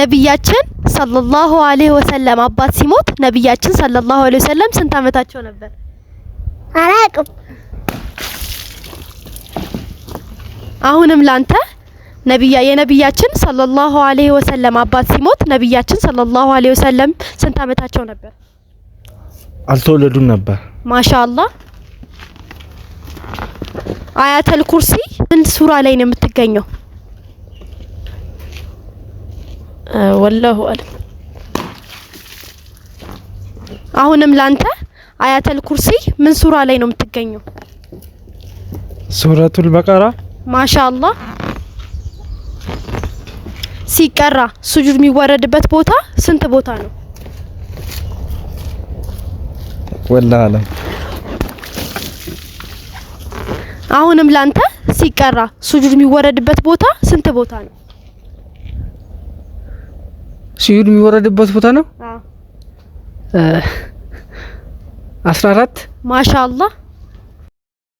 ነቢያችን ሰለላሁ ዐለይሂ ወሰለም አባት ሲሞት ነቢያችን ሰለላሁ ዐለይሂ ወሰለም ስንት አመታቸው ነበር? አላቅም። አሁንም ላንተ የነቢያችን ሰለላሁ ዐለይሂ ወሰለም አባት ሲሞት ነቢያችን ሰለላሁ ዐለይሂ ወሰለም ስንት አመታቸው ነበር? አልተወለዱም ነበር። ማሻአላህ። አያተል ኩርሲ ምን ሱራ ላይ ነው የምትገኘው? ወላሁ አለም። አሁንም ላንተ አያተል ኩርሲ ምን ሱራ ላይ ነው የምትገኘው? ሱረቱል በቀራ። ማሻአላህ። ሲቀራ ሱጁድ የሚወረድበት ቦታ ስንት ቦታ ነው? ወላሁ አለም። አሁንም ላንተ ሲቀራ ሱጁድ የሚወረድበት ቦታ ስንት ቦታ ነው? ሱጁድ የሚወረድበት ቦታ ነው። 14። ማሻአላህ።